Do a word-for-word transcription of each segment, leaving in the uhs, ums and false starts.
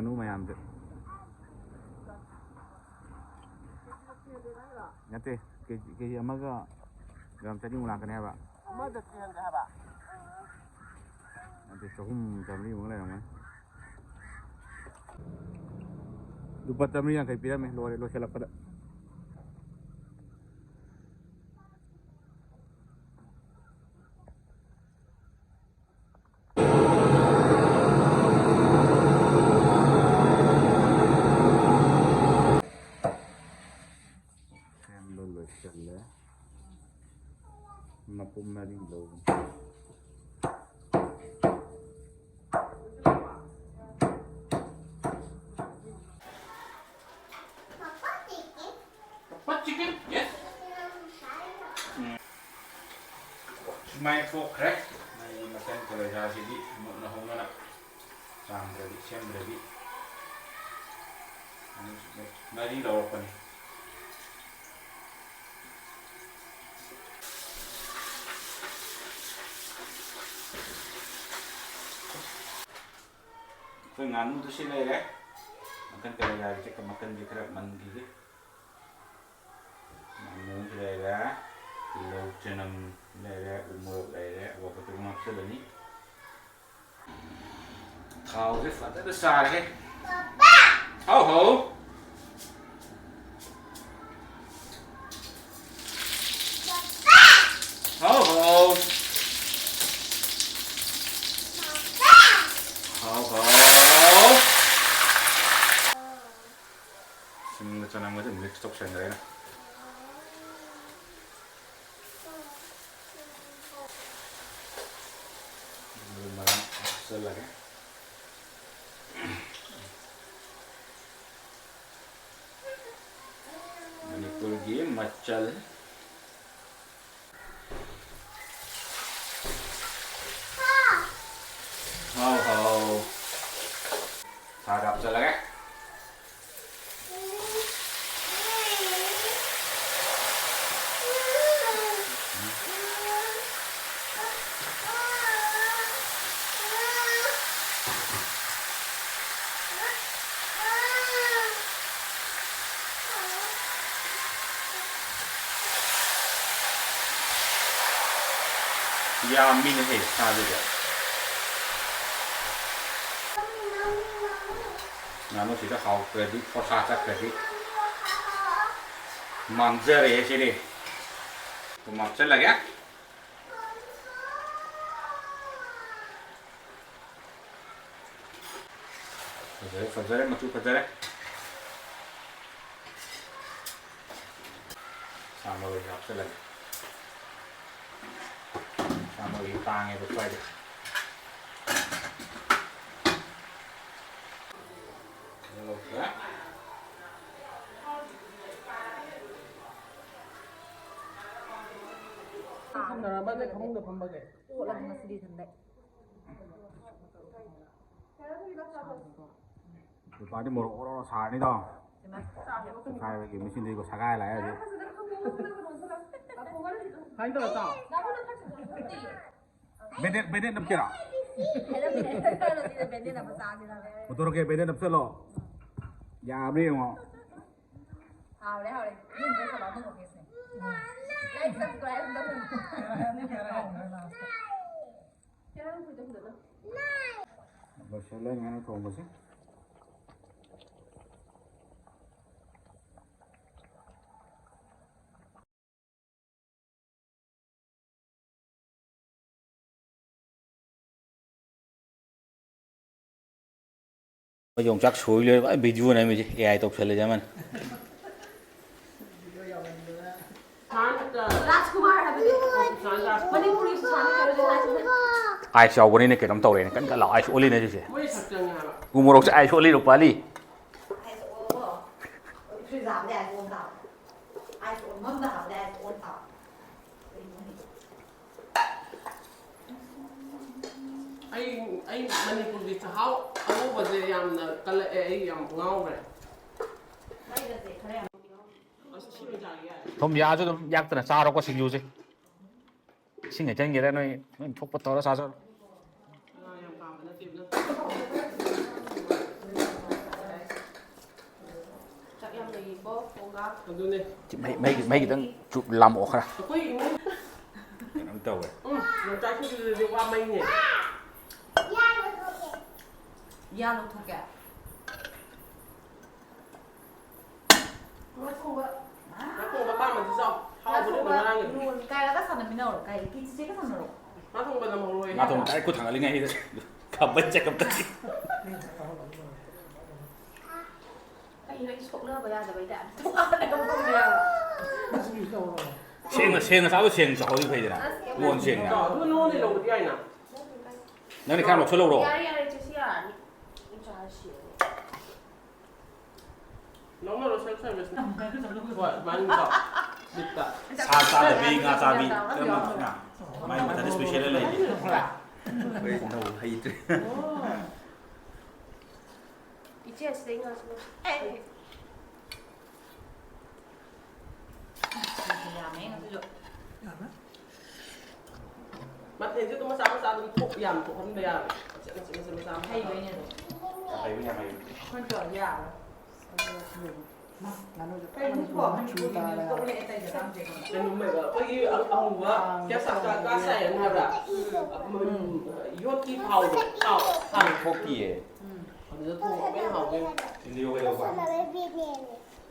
ꯉꯥꯅꯨ ꯃꯌꯥꯝꯁꯦ꯫ ꯅꯠꯇꯦ, ꯀꯦ ꯖꯤ, ꯀꯦ ꯖꯤ ꯑꯃꯒ ꯒ꯭ꯔꯥꯝ ꯆꯅꯤꯃꯨꯛ ꯂꯥꯛꯀꯅꯤ ꯍꯥꯏꯕ꯫ ꯑꯃꯗ ꯇ꯭ꯔꯦꯟꯒ ꯍꯥꯏꯕ? ꯅꯠꯇꯦ, ꯆꯍꯨꯝ ꯆꯥꯝꯃꯔꯤꯃꯨꯛ ꯂꯩꯔꯝꯒꯅꯤ꯫ ꯂꯨꯄꯥ ꯆꯥꯝꯃꯔꯤ ꯌꯥꯡꯈꯩ ꯄꯤꯔꯝꯃꯦ, ꯂꯣꯏꯔꯦ, ꯂꯣꯏꯁꯤꯜꯂꯛꯄꯗ꯫ ꯁꯦꯝꯕ ꯂꯣꯏꯁꯤꯜꯂꯦ꯫ ꯃꯄꯨꯝ ꯃꯔꯤ ꯂꯧꯕꯅꯤ꯫ Papa chicken? Yes. ꯎꯝ꯫ ꯁꯨꯃꯥꯏꯅ ꯊꯣꯛꯈ꯭ꯔꯦ꯫ ꯃꯥꯒꯤ ꯃꯀꯟ ꯀꯂꯦꯖꯥꯁꯤꯗꯤ ꯃꯨꯟꯅ ꯍꯧꯅꯅ ꯆꯥꯝꯗ꯭ꯔꯗꯤ, ꯁꯦꯝꯗ꯭ꯔꯗꯤ꯫ ꯃꯔꯤ ꯂꯧꯔꯛꯄꯅꯤ꯫ ꯑꯩꯈꯣꯏ ꯉꯥꯅꯨꯗꯨ ꯁꯤ ꯂꯩꯔꯦ꯫ ꯃꯀꯟ ꯀꯂꯦꯖꯥꯒꯤꯁꯦ, ꯃꯀꯟꯁꯦ ꯈꯔ ꯃꯟꯈꯤꯒꯦ꯫ ꯉꯥꯅꯨꯁꯨ ꯂꯩꯔꯦ, ꯇꯤꯜꯍꯧ ꯆꯅꯝ ꯂꯩꯔꯦ, ꯎ ꯃꯣꯔꯣꯛ ꯂꯩꯔꯦ, ꯑꯋꯥ ꯐꯗꯤꯒꯣꯝ ꯍꯥꯞꯆꯤꯜꯂꯅꯤ꯫ ꯊꯥꯎꯁꯦ ꯐꯖꯅ ꯁꯥꯔꯦ꯫ ꯍꯥꯎ ꯍꯥꯎ꯫ ꯍꯥꯎ ꯍꯥꯎ꯫ ꯍꯥꯎ ꯍꯥꯎ꯫ ꯁꯤꯡꯒ ꯆꯅꯝꯒꯁꯦ mix ꯇꯧꯁꯟꯈ꯭ꯔꯦ ꯑꯩꯅ꯫ ꯃꯔꯨ ꯃꯔꯥꯡ ꯍꯥꯞꯆꯜꯂꯒꯦ꯫ ꯃꯅꯤꯄꯨꯔꯒꯤ ꯃꯆꯜ꯫ ꯍꯥꯎ ꯍꯥꯎ꯫ ꯊꯥꯗ ꯍꯥꯞꯆꯜꯂꯒꯦ꯫ ꯌꯥꯝꯃꯤꯅꯦꯍꯦ ꯁꯥꯁꯤꯗ꯫ ꯉꯥꯅꯨꯁꯤꯗ ꯍꯥꯎꯇ꯭ꯔꯗꯤ, ꯈꯣꯔꯁꯥ ꯆꯠꯈ꯭ꯔꯗꯤ ꯃꯥꯡꯖꯔꯦ ꯁꯤꯗꯤ꯫ ꯊꯨꯝ ꯍꯥꯞꯆꯜꯂꯒꯦ꯫ ꯐꯖꯔꯦ, ꯐꯖꯔꯦ, ꯃꯆꯨ ꯐꯖꯔꯦ꯫ ꯁꯥ ꯃꯔꯣꯏꯁꯦ ꯍꯥꯞꯆꯜꯂꯒꯦ꯫ ꯁꯥ ꯃꯔꯣꯏꯁꯦ ꯇꯥꯡꯉꯦꯕ ꯁ꯭ꯋꯥꯏꯗ꯫ ꯂꯧꯊꯣꯛꯑꯦ꯫ ꯊꯝꯅꯔꯝꯃꯁꯦ, ꯐꯃꯨꯡꯗ ꯐꯝꯃꯒꯦ꯫ ꯑꯣꯠꯂꯒ ꯉꯁꯤꯗꯤ ꯏꯊꯟꯗ꯫ ꯂꯨꯄꯥꯗꯤ ꯃꯣꯔꯣꯛ ꯑꯣꯔꯣ ꯁꯥꯔꯅꯤꯗꯣ꯫ ꯁꯒꯥꯏꯕꯒꯤ ꯃꯦꯆꯤꯟꯗꯒꯤꯀꯣ ꯁꯒꯥꯏ ꯂꯥꯛꯑꯦ ꯍꯧꯖꯤꯛ꯫ ꯁꯨꯃꯥꯏꯅ ꯇꯧꯔ ꯆꯥꯎ꯫ ꯕꯦꯅꯦꯠ, ꯕꯦꯅꯦꯠ ꯅꯞꯀꯦꯔꯥ? ꯀꯩꯗꯧꯔꯒꯦ, ꯕꯦꯅꯦꯠ ꯅꯞꯆꯜꯂꯣ꯫ ꯌꯥꯕ꯭ꯔꯥ ꯌꯦꯡꯉꯣ꯫ ꯍꯥꯎꯔꯦ, ꯍꯥꯎꯔꯦ꯫ ꯌꯨꯝꯗ ꯀꯅꯥ ꯊꯣꯡꯉꯒꯦ ꯁꯦ? Like, subscribe ꯑꯝꯇ ꯇꯧꯕꯤꯌꯨ꯫ ꯂꯣꯏꯁꯤꯜꯂꯦ ꯉꯥꯅꯨ ꯊꯣꯡꯕꯁꯦ꯫ ꯃꯣꯏ ꯌꯣꯡꯆꯥꯛ ꯁꯣꯏ ꯂꯣꯏꯔꯦ, ꯚꯥꯏ, video ꯅꯝꯃꯤꯁꯦ AI ꯇꯧꯁꯜꯂꯦ ꯑꯃꯅ꯫ ꯔꯥꯖꯀꯨꯃꯥꯔ ꯍꯥꯏꯕꯅꯦ꯫ ꯃꯅꯤꯄꯨꯔꯤ ꯁꯨꯁꯥꯟ ꯍꯥꯏꯕꯗꯣ ꯔꯥꯖꯀꯨꯃꯥꯔ꯫ ꯑꯥꯏꯁ ꯌꯥꯎꯕꯅꯤꯅ ꯀꯩꯅꯣꯝ ꯇꯧꯔꯦꯅꯦ꯫ ꯀꯟ ꯀꯟ ꯂꯥꯎ꯫ ꯑꯥꯏꯁ ꯑꯣꯜꯂꯤꯅꯦ ꯁꯤꯁꯦ꯫ ꯃꯣꯏ ꯁꯛ ꯆꯪꯉꯦ ꯍꯥꯏꯕ꯫ ꯎ ꯃꯣꯔꯣꯛꯁꯦ ꯑꯥꯏꯁ ꯑꯣꯜꯂꯤꯔꯣ ꯄꯥꯜꯂꯤ? ꯑꯥꯏꯁ ꯑꯣꯜꯂꯣ꯫ ꯐ꯭ꯔꯤꯖ ꯍꯥꯞꯄꯗꯤ ꯑꯥꯏꯁ ꯑꯣꯟ ꯇꯥꯕ꯫ ꯑꯥꯏꯁ ꯑꯣꯟꯐꯝꯗ ꯍꯥꯞꯄꯗꯤ ꯑꯥꯏꯁ ꯑꯣꯟ ꯇꯥꯕ꯫ ꯀꯩꯅꯣꯅꯦ? ꯑꯩ, ꯑꯩ ꯃꯅꯤꯄꯨꯔꯒꯤ ꯆꯥꯛꯍꯥꯎ ꯑꯉꯧꯕꯁꯦ ꯌꯥꯝꯅ ꯀꯜꯂꯛꯑꯦ, ꯑꯩ ꯌꯥꯝ ꯉꯥꯎꯈ꯭ꯔꯦ꯫ ꯃꯩꯒꯁꯦ ꯈꯔ ꯌꯥꯝ ꯊꯨꯝ ꯌꯥꯛꯑꯁꯨ ꯑꯗꯨꯝ ꯌꯥꯛꯇꯅ ꯆꯥꯔꯣꯀꯣ ꯁꯤꯡꯖꯨꯁꯦ꯫ ꯏꯁꯤꯡ ꯍꯩꯖꯤꯟꯒꯦꯔꯥ ꯅꯣꯏ, ꯅꯣꯏ ꯊꯣꯛꯄ ꯇꯧꯔ ꯆꯥꯖꯔꯣ꯫ ꯉꯥ ꯌꯥꯝ ꯄꯥꯝꯕ ꯅꯠꯇꯦꯕ ꯅꯪ꯫ ꯆꯥꯛ ꯌꯥꯝ ꯂꯩꯌꯦꯀꯣ, ꯀꯣꯡꯒꯥ꯫ ꯑꯗꯨꯅꯦ꯫ ꯃꯩ, ꯃꯩ, ꯃꯩ ꯈꯤꯇꯪ ꯆꯨꯞ ꯂꯥꯝꯃꯛꯑꯣ ꯈꯔ꯫ ꯑꯩꯈꯣꯏ ꯏꯃꯨꯡ ꯀꯩꯅꯣꯝ ꯇꯧꯋꯦ꯫ ꯎꯝ, ꯌꯣꯡꯆꯥꯛ ꯁꯤꯡꯖꯨꯗꯨꯗꯤ ꯋꯥ ꯃꯩꯅꯦ꯫ ꯌꯥ ꯂꯧꯊꯣꯛꯀꯦ꯫ ꯉꯥ ꯊꯣꯡꯕ꯫ ꯉꯥ ꯊꯣꯡꯕ ꯑꯄꯥꯝꯕꯗꯨ ꯆꯥꯎ꯫ ꯍꯥꯎꯕꯅꯦ ꯑꯗꯨꯝ ꯉꯔꯥꯡꯒꯤ꯫ ꯀꯥꯏꯔꯒ ꯁꯥꯟꯅꯃꯤꯟꯅꯔꯣ꯫ ꯀꯥꯏ ꯆꯤꯆꯦꯒ ꯁꯥꯟꯅꯔꯣ꯫ ꯉꯥ ꯊꯣꯡꯕ ꯅꯝꯍꯧꯔꯣꯏ꯫ ꯉꯥ ꯊꯣꯡ ꯗꯥꯏꯔꯦꯛ ꯈꯨꯠ ꯊꯥꯡꯒꯠꯂꯤꯉꯩꯁꯤꯗ ꯈꯥꯕꯩ ꯆꯀꯞꯇꯒꯤ꯫ ꯀꯩꯅꯣ ꯑꯩ ꯁꯣꯛꯅꯕ ꯌꯥꯗꯕꯩ ꯇꯥꯏꯞꯇ ꯋꯥꯅ ꯉꯥꯡꯕ ꯌꯥꯕ꯫ ꯁꯦꯡꯅ ꯁꯦꯡꯅ ꯆꯥꯕ ꯁꯦꯡꯅ ꯆꯥꯍꯧꯗꯤ ꯐꯩꯗꯅ꯫ ꯃꯣꯟ ꯁꯦꯡꯅ꯫ ꯆꯥꯎ, ꯑꯗꯨ ꯅꯉꯣꯟꯗ ꯂꯧꯕꯗꯤ ꯌꯥꯏꯅ꯫ ꯅꯪꯗꯤ ꯈꯔ ꯂꯧꯁꯜꯍꯧꯔꯣ꯫ ꯌꯥꯔꯦ ꯌꯥꯔꯦ ꯆꯦꯁꯤ ꯌꯥꯔꯅꯤ꯫ ꯑꯩ ꯆꯥꯔ ꯁꯤꯔꯅꯤ꯫ ꯂꯧꯅꯔꯣ, self service ꯅ꯫ ꯍꯣꯏ, ꯑꯗꯨꯃꯥꯏꯅ ꯆꯥꯎ꯫ ꯕꯤꯠꯇ꯫ ꯁꯥ ꯆꯥꯗꯕꯤ ꯉꯥ ꯆꯥꯕꯤ ꯀꯔꯝꯕꯅ ꯃꯥꯏ ꯃꯊꯟꯇ special ꯂꯩꯒꯦ? ꯑꯩꯈꯣꯏ ꯅꯧ ꯍꯩꯇ꯭ꯔꯤ꯫ ꯑꯣ꯫ ꯏꯆꯦ ꯑꯁꯤꯗꯩ ꯉꯥꯁꯨ ꯂꯧ-, ꯑꯦ꯫ ꯌꯥꯝꯃꯦ ꯉꯁꯤꯁꯨ꯫ ꯃꯊꯦꯜꯁꯦ ꯑꯗꯨꯝ ꯃꯆꯥ ꯃꯆꯥ ꯑꯗꯨꯝ ꯊꯣꯛ-, ꯌꯥꯝ ꯊꯣꯛꯍꯟꯕ ꯌꯥꯕꯅꯦ꯫ ꯃꯆꯦꯠ ꯃꯆꯦꯠ ꯃꯆꯦꯠ ꯃꯆꯥ ꯃꯆꯥ꯫ ꯍꯩꯕꯩꯅꯦ ꯑꯗꯣ꯫ ꯌꯥꯝ ꯍꯩꯕ, ꯌꯥꯝ ꯍꯩꯕ꯫ ꯑꯩꯈꯣꯏꯅ ꯇꯧꯔꯗꯤ ꯌꯥꯔꯣꯏ꯫ ꯀꯩꯅꯣꯀꯣ, ꯃꯅꯤꯄꯨꯔꯒꯤ news ꯇꯣ ꯎꯠꯂꯛꯑꯦ ꯑꯇꯩꯗ ꯆꯥꯝꯗꯦꯀꯣ꯫ ꯀꯩꯅꯣꯝ ꯂꯩꯕ, ꯑꯩꯈꯣꯏꯒꯤ ꯑ-, ꯑꯃꯨꯕ ꯀꯦꯁ ꯍꯥꯞꯇ ꯀꯥꯁ ꯍꯥꯏꯅ ꯍꯥꯏꯕ꯭ꯔꯥ? ꯎꯝ, ꯌꯣꯠꯀꯤ ꯊꯥꯎꯗꯣ, ꯊꯥꯎ, ꯊꯥꯎ꯫ ꯊꯣꯛꯇꯤꯌꯦ꯫ ꯎꯝ꯫ ꯑꯗꯨꯗ ꯊꯣꯡꯕ ꯑꯃ ꯌꯥꯝ ꯍꯥꯎꯗꯣꯏꯅꯦ꯫ ꯁꯤꯟꯕꯤꯌꯣ ꯀꯩꯗꯧꯕ?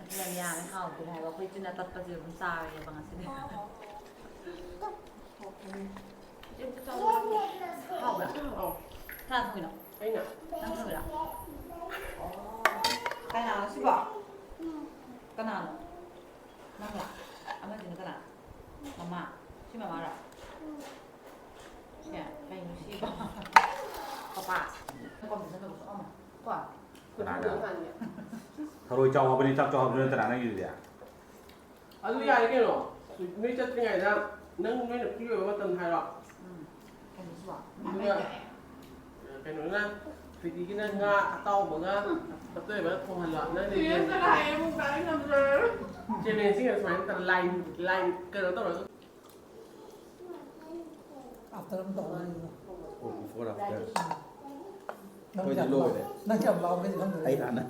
ꯑꯗꯨꯅ ꯌꯥꯔꯦ, ꯍꯥꯎꯇꯦ ꯍꯥꯏꯕ꯫ ꯑꯩꯈꯣꯏ ꯏꯆꯤꯟ ꯇꯠꯄꯁꯦ ꯑꯗꯨꯝ ꯆꯥꯔꯒꯦꯕ ꯉꯁꯤꯗꯤ꯫ ꯍꯥꯎꯕ꯭ꯔꯥ? ꯑꯧ, ꯀꯅꯥ ꯊꯣꯡꯉꯤꯅꯣ? ꯑꯩꯅ꯫ ꯅꯪ ꯊꯣꯡꯉꯤꯔꯣ? ꯀꯅꯥꯅꯣ ꯁꯤꯕꯣ? ꯀꯅꯥꯅꯣ? ꯅꯪꯂꯣ? ꯑꯃꯗꯨꯅ ꯀꯅꯥ? ꯃꯃꯥ? ꯁꯤ ꯃꯃꯥꯔꯣ? ꯁꯦ, ꯀꯩꯅꯣ ꯁꯤꯕꯣ? ꯄꯄꯥ? ꯀꯣꯝꯕꯤꯁꯟ ꯇꯧꯕꯁꯨ ꯑꯃ꯫ ꯀꯣ? ꯀꯅꯥꯅ? ꯊꯔꯣꯏ ꯆꯥꯎ ꯍꯥꯏꯕꯅꯤ, ꯆꯥꯛ ꯆꯥꯎ ꯍꯥꯏꯕꯁꯨ ꯅꯠꯇꯅ ꯅꯪꯒꯤꯗꯨꯗꯤ꯫ ꯑꯗꯨ ꯌꯥꯔꯦ ꯀꯩꯅꯣ꯫ ꯅꯣꯏ ꯆꯠꯇ꯭ꯔꯤꯉꯩꯗ ꯅꯪ ꯅꯣꯏꯅ free ꯑꯣꯏꯕ ꯃꯇꯝꯗ ꯍꯥꯏꯔꯣ꯫ ꯎꯝ꯫ ꯀꯩꯅꯣꯁꯤꯕꯣ? ꯑꯗꯨꯒ ꯀꯩꯅꯣꯅ, ꯁ꯭ꯋꯤꯇꯤꯒꯤꯅ ꯉꯥ ꯑꯇꯥꯎꯕꯒ ꯑꯇꯣꯏꯕ ꯊꯣꯡꯍꯜꯂꯣ꯫ ꯅꯪꯗꯤ ꯌꯦꯟ꯫ Challenge ꯁꯤꯒ ꯁꯨꯃꯥꯏꯅ ꯇꯧꯔ line, line ꯀꯩꯅꯣ ꯇꯧꯔꯒ꯫ After ꯑꯃ ꯇꯧꯍꯧꯔꯤꯗꯣ꯫ Oh, before after. ꯅꯪ ꯑꯩꯈꯣꯏꯗꯤ ꯌꯥꯝ ꯂꯣꯏꯔꯦ꯫ ꯅꯪ ꯌꯥꯝ ꯂꯥꯎꯕꯩꯗꯤ ꯈꯪꯗ꯭ꯔꯦ꯫ ꯑꯩ ꯍꯥꯟꯅ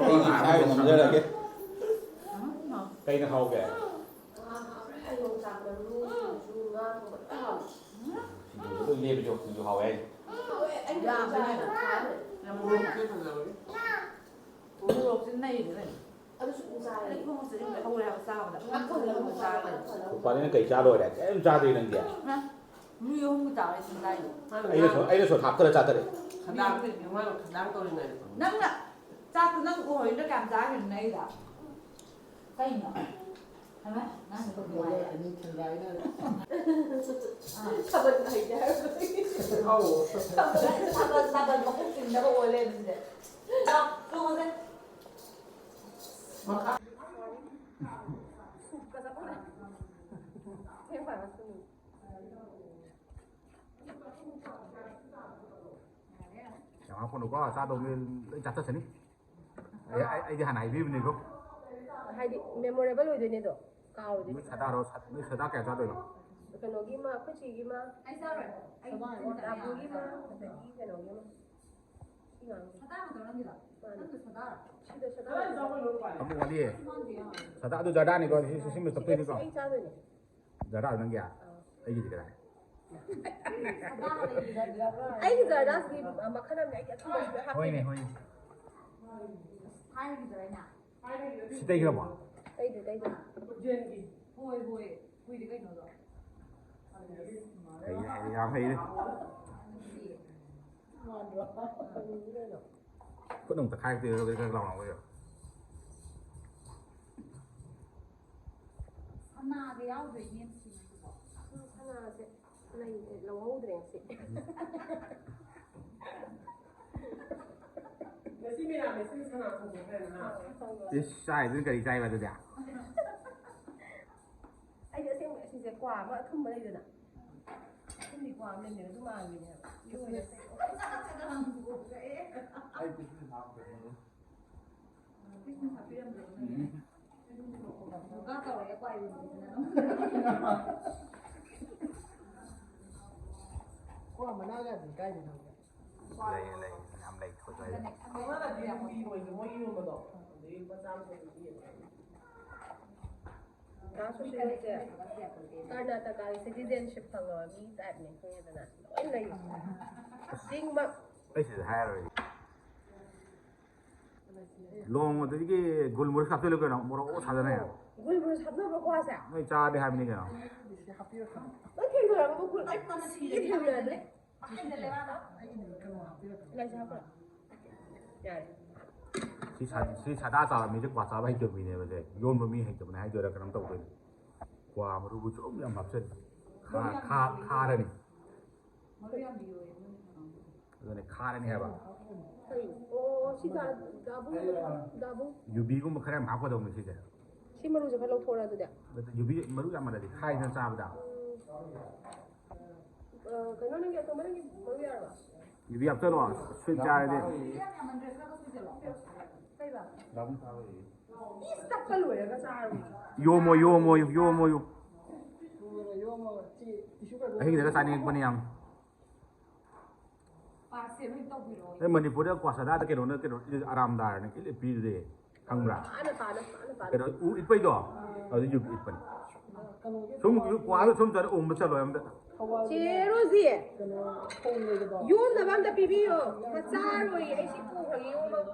ꯑꯩꯒꯤ ꯍꯥꯏꯕ ꯉꯝꯖꯔꯒꯦ꯫ ꯀꯩꯅ ꯍꯥꯎꯒꯦ? ꯌꯣꯡꯆꯥꯛ ꯃꯔꯨ ꯁꯤꯡꯖꯨꯗꯣ ꯂꯣꯏ ꯂꯦꯝꯃꯦ, ꯁꯤꯡꯖꯨ ꯍꯥꯎꯋꯦ ꯍꯥꯏꯁꯦ꯫ ꯌꯥꯝꯕꯅꯦ꯫ ꯌꯥꯝ ꯃꯣꯔꯣꯛꯁꯦ ꯐꯖꯕꯅꯦ꯫ ꯃꯣꯔꯣꯛꯁꯦ ꯅꯩꯔꯦ ꯀꯩꯅꯣ꯫ ꯑꯗꯨꯁꯨ ꯑꯗꯨꯝ ꯆꯥꯔꯦ꯫ ꯑꯩ ꯈꯣꯡꯎꯞꯁꯦ ꯑꯗꯨꯝ ꯍꯧꯔꯦ ꯍꯥꯏꯕ ꯆꯥꯕꯗ꯫ ꯉꯥ ꯊꯣꯡꯕ ꯆꯥꯔꯦ꯫ ꯅꯨꯄꯥꯅꯤꯅ ꯀꯩ ꯆꯥ ꯂꯣꯏꯔꯦ? ꯀꯩꯝ ꯆꯥꯗ꯭ꯔꯤ ꯅꯪꯗꯤ? ꯃꯤ ꯑꯍꯨꯝꯒꯤ ꯆꯥꯔꯦ ꯁꯤꯡꯖꯥꯏꯗꯣ꯫ ꯑꯩꯅ ꯁꯣ-, ꯑꯩꯅ ꯁꯣ ꯍꯥꯞꯈ꯭ꯔ ꯆꯥꯊꯔꯦ꯫ ꯈꯗꯥꯡ, ꯃꯥꯅ ꯈꯗꯥꯡ ꯇꯧꯔꯤꯉꯩꯗ꯫ ꯅꯪꯅ ꯆꯥꯛꯇꯣ ꯅꯪ ꯎꯍꯧꯔꯤꯗꯣ ꯀꯌꯥꯝ ꯆꯥꯈ꯭ꯔꯤꯅꯣ ꯅꯪꯒꯤꯗꯣ? ꯀꯩꯅꯣ? ꯍꯩꯃꯥ, ꯅꯪ ꯁꯤꯗꯤ ꯅꯨꯡꯉꯥꯏꯔꯦ꯫ ꯑꯅꯤ ꯊꯤꯟꯒꯥꯏꯅꯔꯦ꯫ ꯑꯥ꯫ ꯊꯥꯕꯜ ꯍꯩꯇꯦ ꯍꯥꯏꯔꯕꯗꯒꯤ꯫ ꯑꯧ꯫ ꯊꯥꯕꯜ, ꯊꯥꯕꯜ, ꯊꯥꯕꯜ ꯃꯀꯣꯛ ꯆꯤꯡꯅꯕ ꯑꯣꯏ ꯂꯩꯔꯝꯃꯤꯁꯦ꯫ ꯂꯥꯎ, ꯆꯣꯡꯉꯁꯦ꯫ ꯃꯈꯥ꯫ ꯁꯨꯞꯀ ꯆꯠꯈ꯭ꯔꯦ꯫ ꯊꯦꯡ ꯐꯥꯏꯕ ꯁ꯭ꯀꯨꯜ꯫ ꯌꯥꯝ ꯍꯥꯞꯀꯅꯨꯀꯣ, ꯆꯥꯗꯧ ꯃꯤ ꯂꯣꯏ ꯆꯥꯊꯠꯆꯅꯤ꯫ ꯑꯩ, ꯑꯩ, ꯑꯩꯗꯤ ꯍꯥꯟꯅ ꯍꯥꯏꯕꯤꯕꯅꯤꯀꯣ꯫ ꯍꯥꯏꯗꯤ memorable ꯑꯣꯏꯗꯣꯏꯅꯦ ꯑꯗꯣ, ꯀꯥꯎꯔꯗꯤ꯫ ꯅꯣꯏ ꯁꯥꯗꯥꯔꯣ, ꯁꯥ-, ꯅꯣꯏ ꯁꯥꯗꯥ ꯀꯌꯥ ꯆꯥꯗꯣꯏꯅꯣ? ꯀꯩꯅꯣꯒꯤ ꯑꯃ, ꯑꯩꯈꯣꯏ ꯆꯦꯒꯤ ꯑꯃ, ꯑꯩ ꯆꯥꯔꯣꯏ꯫ ꯑꯩ ꯗꯥꯕꯨꯒꯤ ꯑꯃ, ꯑꯗꯒꯤ ꯀꯩꯅꯣꯒꯤ ꯑꯃ꯫ ꯁꯤ ꯉꯥꯡꯒꯦ꯫ ꯁꯥꯗꯥ ꯈꯛꯇꯔꯣ ꯅꯪꯒꯤꯗꯣ? ꯃꯥꯅꯦ꯫ ꯅꯪꯒꯤ ꯁꯥꯗꯥꯔꯣ? ꯁꯤꯗ ꯁꯥꯗꯥ꯫ ꯑꯃꯨꯛ ꯋꯥꯠꯂꯤꯌꯦ꯫ ꯁꯥꯗꯥ ꯑꯗꯨ ꯖꯔꯗꯥꯅꯤꯀꯣ, ꯁꯤ, ꯁꯤ, ꯁꯤꯃ ꯁꯤ ꯇꯞꯊꯣꯏꯅꯤꯀꯣ꯫ ꯑꯩ ꯆꯥꯗꯣꯏꯅꯦ꯫ ꯖꯔꯗꯥ ꯅꯪꯒꯤ? ꯑꯥ꯫ ꯑꯩꯒꯤꯗꯤ ꯀꯗꯥꯏ? ꯑꯩꯒꯤ ꯖꯔꯗꯥꯁꯀꯤ ꯃꯈꯜ ꯑꯃꯅꯦ, ꯑꯩꯗꯤ ꯑꯊꯨꯝꯕ ꯁꯨꯡꯍꯥꯞ ꯍꯣꯏꯅꯦ, ꯍꯥꯞꯇꯦ꯫ ꯍꯣꯏꯅꯦ꯫ ꯊꯥꯏꯅꯒꯤꯗꯨꯔꯥ ꯑꯩꯅ? ꯁꯤ ꯇꯩꯈ꯭ꯔꯕꯣ? ꯇꯩꯗꯦ, ꯇꯩꯗꯦ꯫ ꯍꯣꯏ, ꯍꯣꯏ꯫ ꯀꯨꯏꯔꯦ ꯀꯩꯅꯣꯗꯣ꯫ ꯍꯩꯔꯦ, ꯍꯩꯔꯦ, ꯌꯥꯝ ꯍꯩꯔꯦ꯫ ꯃꯥꯟꯗ꯭ꯔꯣ? ꯈꯨꯠ ꯑꯃꯨꯛ ꯇꯛꯈꯥꯏꯔꯛꯇꯣꯏꯔꯣ, ꯀꯛ ꯀꯛ ꯂꯥꯎꯅ ꯑꯩꯈꯣꯏꯗꯣ? ꯁꯅꯥꯒ ꯌꯥꯎꯗ꯭ꯔꯦ ꯏꯅꯦ ꯃꯁꯤꯡ ꯍꯥꯏꯁꯤꯕꯣ꯫ ꯎꯝ, ꯁꯅꯥꯁꯦ ꯂꯩꯇ꯭ꯔꯦ, ꯂꯧꯍꯧꯗ꯭ꯔꯦ ꯉꯁꯤ꯫ ꯉꯁꯤ ꯃꯦꯔꯥꯃꯦꯁꯀꯤ ꯁꯅꯥ ꯊꯣꯡꯕ ꯈꯔ ꯅꯍꯥ꯫ ꯏꯁ, ꯆꯥꯏꯗꯨꯅ ꯀꯔꯤ ꯆꯥꯏꯕ ꯑꯗꯨꯗꯤ? ꯑꯩꯗꯤ ꯑꯁꯦꯡꯕ ꯑꯁꯤꯁꯦ ꯀ꯭ꯋꯥ ꯑꯃ ꯑꯊꯨꯝꯕ ꯂꯩꯗꯅ? ꯑꯊꯨꯝꯕꯤ ꯀ꯭ꯋꯥ ꯑꯃ ꯂꯩꯕꯅꯦ, ꯑꯗꯨ ꯃꯥꯟꯕꯤꯅꯦ ꯍꯥꯏꯕ꯫ ꯏꯔꯣꯏꯗ ꯇꯩ-, ꯑꯩ ꯄꯤꯁꯅ ꯍꯥꯞꯈ꯭ꯔꯦ꯫ ꯄꯤꯁꯅ ꯍꯥꯞꯄꯤꯔꯝꯕ꯭ꯔꯣ ꯅꯪꯒꯤ? ꯎꯝ꯫ ꯀꯥ ꯇꯧꯔꯒ ꯀ꯭ꯋꯥ ꯌꯣꯟꯕꯤꯗꯨꯅ ꯑꯗꯨꯝ꯫ ꯀ꯭ꯋꯥ ꯃꯅꯥꯒꯗꯤ ꯀꯥꯏꯗ ꯊꯝꯒꯦ? ꯂꯩ, ꯂꯩ, ꯌꯥꯝ ꯂꯩ, ꯑꯩꯈꯣꯏ ꯁ꯭ꯋꯥꯏꯗ꯫ ꯃꯉꯥꯗꯗꯤ ꯑꯗꯨꯝ ꯄꯤ ꯃꯣꯏꯁꯨ, ꯃꯣꯏꯒꯤ ꯌꯣꯟꯕꯗꯣ꯫ ꯑꯗꯩ ꯂꯨꯄꯥ ꯆꯥꯝꯃ ꯆꯠꯄꯤ ꯄꯤ꯫ ꯁꯨꯁꯤꯜꯁꯦ ꯀꯔꯅꯥꯇꯀꯥꯒꯤ ꯁꯤꯇꯤꯖꯦꯟꯁꯤꯞ ꯐꯪꯉꯕ ꯃꯤ ꯇꯥꯏꯞꯅꯦ, ꯈꯪꯉꯦꯗꯅ? ꯂꯣꯏ ꯂꯩ꯫ ꯆꯤꯡꯃꯛ꯫ ꯑꯩ ꯁꯤꯗ ꯍꯥꯏꯔꯔꯣꯏ꯫ ꯂꯣꯡ ꯑꯗꯨꯗꯒꯤ ꯒꯨꯜ ꯃꯣꯔꯣꯛ ꯍꯥꯞꯆꯤꯜꯂꯨ ꯀꯩꯅꯣ, ꯃꯣꯔꯣꯛ ꯑꯣ ꯁꯥꯗꯅ꯫ ꯒꯨꯜ ꯃꯣꯔꯣꯛ ꯍꯥꯞꯅꯕ꯭ꯔꯣ ꯀ꯭ꯋꯥꯁꯦ? ꯅꯣꯏ ꯆꯥꯗꯦ ꯍꯥꯏꯕꯅꯤ ꯀꯩꯅꯣ꯫ ꯅꯪ ꯊꯦꯡꯅꯔꯕ ꯒꯨꯜ? ꯑꯩ ꯄꯨꯟꯁꯤꯒꯤ ꯊꯦꯡꯅꯗ꯭ꯔꯤ꯫ ꯂꯥꯏꯁꯦ ꯍꯥꯞꯄ꯭ꯔꯣ? ꯌꯥꯔꯦ꯫ ꯁꯤ ꯁꯥ- ꯁꯤ ꯁꯥꯗꯥ ꯆꯥꯕ ꯃꯤꯁꯦ ꯀ꯭ꯋꯥ ꯆꯥꯕ ꯍꯩꯇꯕ ꯃꯤꯅꯦꯕꯁꯦ꯫ ꯌꯣꯟꯕ ꯃꯤ ꯍꯩꯇꯕꯅꯦ ꯍꯥꯏꯗꯣꯏꯔꯥ ꯀꯩꯅꯣꯝ ꯇꯧꯗꯣꯏꯅꯤ꯫ ꯀ꯭ꯋꯥ ꯃꯔꯨꯕꯨ ꯆꯨꯝ ꯌꯥꯝ ꯍꯥꯞꯆꯜꯂꯤ꯫ ꯈꯥ- ꯈꯥ- ꯈꯥꯔꯅꯤ꯫ ꯑꯗꯨꯅꯦ ꯈꯥꯔꯅꯤ ꯍꯥꯏꯕ꯫ ꯀꯩ? ꯑꯣ, ꯁꯤ ꯗꯥ- ꯗꯥꯕꯨꯡ, ꯗꯥꯕꯨꯡ꯫ ꯌꯨꯕꯤꯒꯨꯝꯕ ꯈꯔ ꯌꯥꯝ ꯍꯥꯞꯀꯗꯧꯕꯅꯤ ꯁꯤꯁꯦ꯫ ꯁꯤ ꯃꯔꯨꯁꯦ ꯈꯔ ꯂꯧꯊꯣꯔꯛꯑꯣ ꯑꯗꯨꯗꯤ꯫ ꯅꯠꯇꯦ, ꯌꯨꯕꯤ ꯃꯔꯨ ꯌꯥꯝꯃꯜꯂꯗꯤ ꯈꯥꯏꯗꯅ ꯆꯥꯕꯗ꯫ ꯑ, ꯀꯩꯅꯣ, ꯅꯪꯒꯤ ꯑꯇꯣꯝꯕ, ꯅꯪꯒꯤ ꯃꯔꯨ ꯌꯥꯔꯕ? ꯌꯨꯕꯤ ꯍꯥꯞꯆꯜꯂꯣ꯫ ꯁ꯭ꯋꯤꯠ ꯆꯥꯔꯗꯤ꯫ ꯀꯩꯕ? ꯏꯁ, ꯇꯛꯄ ꯂꯣꯏꯔꯒ ꯆꯥꯔꯨ꯫ ꯌꯣꯝꯃꯣ ꯌꯣꯝꯃꯣ ꯌꯣꯝꯃꯣ ꯌꯣꯝ꯫ ꯊꯨꯅ ꯌꯣꯝꯃꯒ ꯆꯦ ꯇꯤꯁꯨ ꯄꯦꯄꯔ ꯑꯍꯤꯡꯗꯒ ꯆꯥꯅꯤꯡꯉꯛꯄꯅꯤ ꯌꯥꯝ꯫ ꯄꯥꯁꯁꯦ ꯂꯣꯏ ꯇꯧꯕꯤꯔꯣ꯫ ꯑꯩ ꯃꯅꯤꯄꯨꯔꯗ ꯀ꯭ꯋꯥ ꯁꯥꯗꯥꯗ ꯀꯩꯅꯣꯅ ꯀꯩꯅꯣ ꯑꯔꯥꯝꯗꯥꯔꯅ ꯀꯩ ꯄꯤꯔꯦ ꯈꯪꯕ꯭ꯔꯥ? ꯄꯥꯅ, ꯄꯥꯅ, ꯄꯥꯅ, ꯄꯥꯅ꯫ ꯀꯩꯅꯣ ꯎ ꯏꯠꯄꯩꯗꯣ ꯑꯗꯨ ꯌꯨꯕꯤ ꯏꯠꯄꯅꯤ꯫ ꯁꯨꯝ ꯀ꯭ꯋꯥꯗ ꯁꯨꯝ ꯆꯠꯂ ꯎꯝꯕ ꯆꯠꯂꯣ ꯑꯝꯇ꯫ ꯆꯦ ꯔꯣꯖꯤ, ꯌꯣꯝꯅꯕ ꯑꯝꯇ ꯄꯤꯕꯤꯌꯣ꯫ ꯃꯆꯥꯔꯣꯏ, ꯑꯩ ꯁꯤ ꯄꯨꯈ꯭ꯔꯒꯦ ꯌꯣꯝꯃꯒ꯫